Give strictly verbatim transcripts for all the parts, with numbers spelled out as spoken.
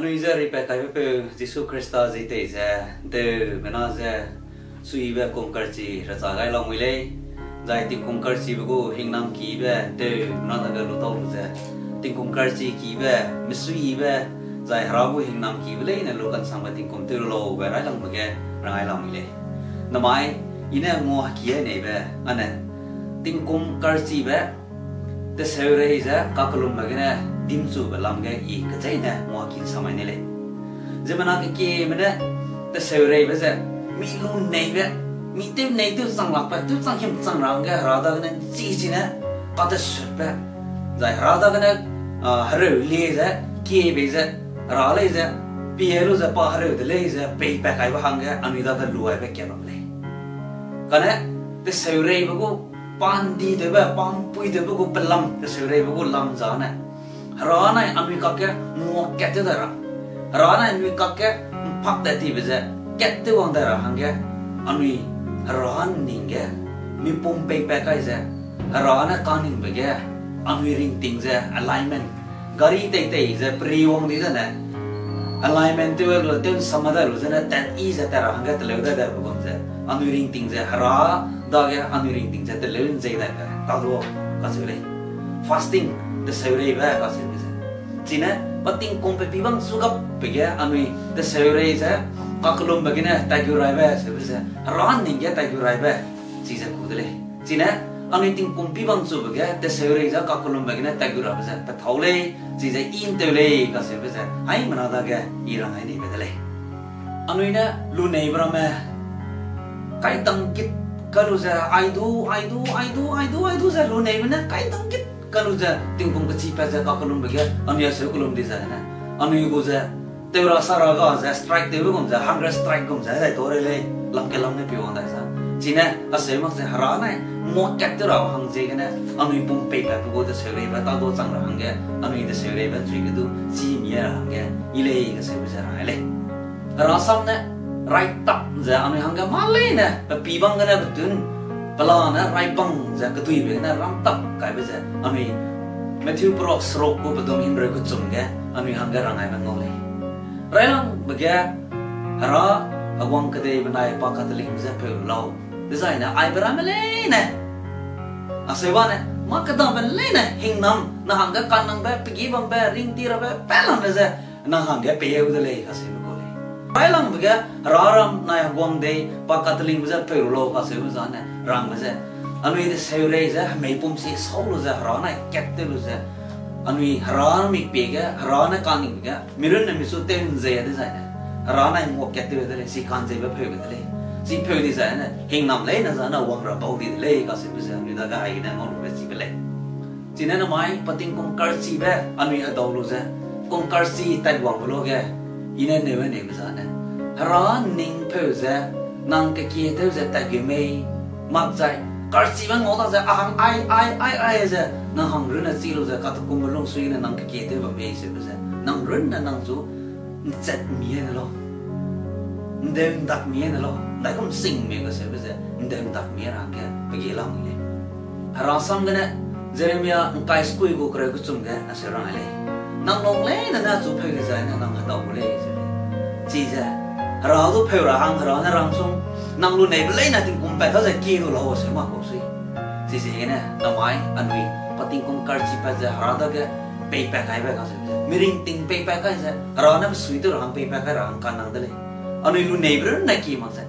Anui ze ripat kaibe peu Jisu Khrista zi tei ze, ’nteumena ze suibe kum karchi recha gai lamui lei, zai tingkum karchibe gu hingnam kibe ’nteumena dage lu tau lu ze, tingkum karchi kibe, mesuibe, zai Hera gu hingnam kibe leine lu kansangbe tingkum tew lu laube railangbe ge rangai lamui lei. Namai, i ne nguaki neibe, ane, tingkum karchibe, teseurei ze kakellumbe gene dimchube lam ge i kecheîne nguaki ’nsamai ne lei. Ziemmena kekieme ne teseureibe ze, mi lu neibe, mi tew nei tew chang lakbe, tew chang him chang ra hangge Hera dagene ’nchi chi ne, katesutbe, zai Hera dagene, a, hereu lie ze, kie bei ze, Hera lei ze, pie lu ze pa hereu de lei ze peipat kaibe hangge anui dage lu aibe kat bam lei. Kane, teseureibe gu, pa ’nditewbe, pa ’mpuitewbe gu pelam, teseureibe gu lam zane, Hera nai anui kakge nguakat tew dai ra, Hera nai anui kakge ’mpak tat tibe ze kat tew wang dai ra hangge, anui Hera ’nning ge mipum peipat kai ze, Hera ne kaningbe ge anui ringting ze alignment, gari teitei ze peri wang di zene, alignment tew lu, tew ’nsam dai lu zene, tat i ze tat ra hangge teleu dai daibe gum ze, anui ringting ze Hera dage anui ringting ze teleu ’nzei daibe tadu kacheu lei. Fasting, teseureibe kacheube ze, chine, pa tingkum pe pi bam chu gapbe ge anui teseurei ze kakellumbe gene taiguraibe seube ze, Hera ’nning ge taiguraibe, chize ku de lei. Chine, anui tingkum pi bam chube ge teseurei ze kakellumbe gene taiguraibe ze pethâu lei, chize i ’ntew lei kacheube ze, haimena dage i rangai neibe de lei. Anui ne luneibe ramme, kaidang git kalu ze, aidu, aidu, aidu, aidu, aidu ze luneibe ne kaidang git kalu ze, tingkum kechipat ze kakellumbe ge anui aseu kellum di zene, anui gu ze, tew ra sa ra ga ze strike tewbe gum ze, hunger strike gum ze, zai tau rei lei, lam kelam ne pi wang dai za. Chine, aseu mak ze Hera nai nguakat tew ra hang ziegene, anui pum peipatbe gu teseureibe tadu chang ra hangge, anui teseureibe chui ge du chî mi ra hangge, i lei kacheube ze rangai lei. Herasam ne, raitap ze anui hangge mâ leine, pe pi bam gene petun, pelane raibang ze keduibe gene rangtap kaibe ze, anui Matthew perok seruk gu pedum himreu kechum ge, anui hangge rangaibe ngau lei. Railangbe ge, Hera, heguang kedei benai pa katelingbe je peu lau. Dezaine aibe ramme leine, aseu bane, mâ kedabe leine, hingnam, nang hangge kannangbe, pegi bambe, ringti rabe, pelambe ze, nang hangge pei eu de lei, kacheube kau lei. Railangbe ge, Hera ram nai heguang dei, pa katelingbe je peu lau, kacheube zane, rangbe ze, anui deseurei ze, hemei pum si sau lu ze, Hera nai kat tew lu ze, anui Hera mikpie ge, Hera ne kaningbe ge, mi runne mi su tew ’nzei dezaine, Hera nai nguakat tew de lei, chi ka'nzeibe pheu de lei. Chi pheu dizai ne, hingnam leine zane wang ra bau di de lei, kacheube ze anui dage aigene ngau lube chibe lei. Chine namai, pa tingkum karchibe anui hedau lu ze, kum karchi tat wangbe luage, i ne neu neibe zane, Hera ning pheu ze, nang kekie tew ze tatgeu mei, makchai, karchibe ngau da ze, a hang ai, ai, ai, ai ze, nang hang runne chi lu ze, katukumbe lungsui ne nang kekie tew bam mei seube ze, nang runne nang chu, ’nchat mi ne lau, ’ndeu ’ndak mi ne lau, ’ndaigum sing mei kacheube ze, ’ndeu ’ndak mi ra hangge, pege lamui lei. Herasam gene, Jeremia ’ngkai sekui gu kereu kechum ge, aseu rang lei. Nang lung leine ne achu pheu dizai ne nang hedau gu lei, ze lei. Chize, Hera du pheu ra hang, Hera ne rang sung, nang luneibe leine tingkum pat ta ze kie du lau, aseu mak kau sui. Chiziegene, namai, anui, pa tingkum karchipat ze Hera dage, peipat kaibe kacheube ze, miringting peipat kai ze, Hera ne pesui tew ra hang peipat kai ra hang kannang de lei. Anui luneibe runne kie mak ze,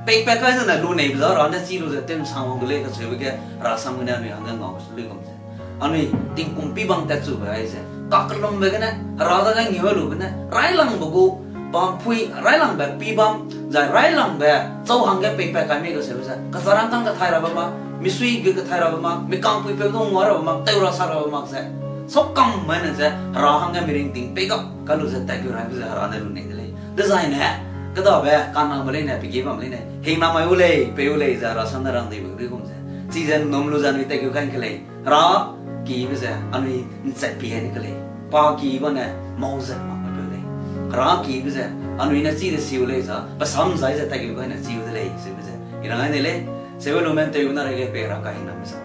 peipat kai zene luneibe za Hera ne chi lu ze tew ’nsang wang de lei kacheube ge, Herasam gene anui hangge ngau su lui gum ze, anui tingkum pi bam tatchube aize, kakellumbe gene, Hera dage ngeu lube ne, railangbe gu, pa ’mpui, railangbe pi bam, zai railangbe, chau hangge peipat kai mei kacheube ze, kacharangkâng kethai rabe mak, misui gu kethai rabe mak, mikangpuipeu du ngua rabe mak, tew ra sa rabe mak ze, saukam mai ne ze, Hera hangge miringting pei gap kalu ze tatgeu raibe ze Hera ne lunei de lei. Dezaine, kedabe, kannangbe leine, pege bam leine, hingnam mai u lei, pei u lei ze Herasam ne rang deibe lui gum ze, chize ’nnum lu ze anui tatgeu kai ’ngke lei, Hera kibe ze anui ’nchat pi ne ke lei. Pa kibe ne mau ze mak pe peu lei. Hera kibe ze anui ne chi de siu lei za, pe sam zai ze tatgeu kai ne chiu de lei, seube ze i rang ai ne lei. Seube lumen tew na reige pei ra kahingnambe za.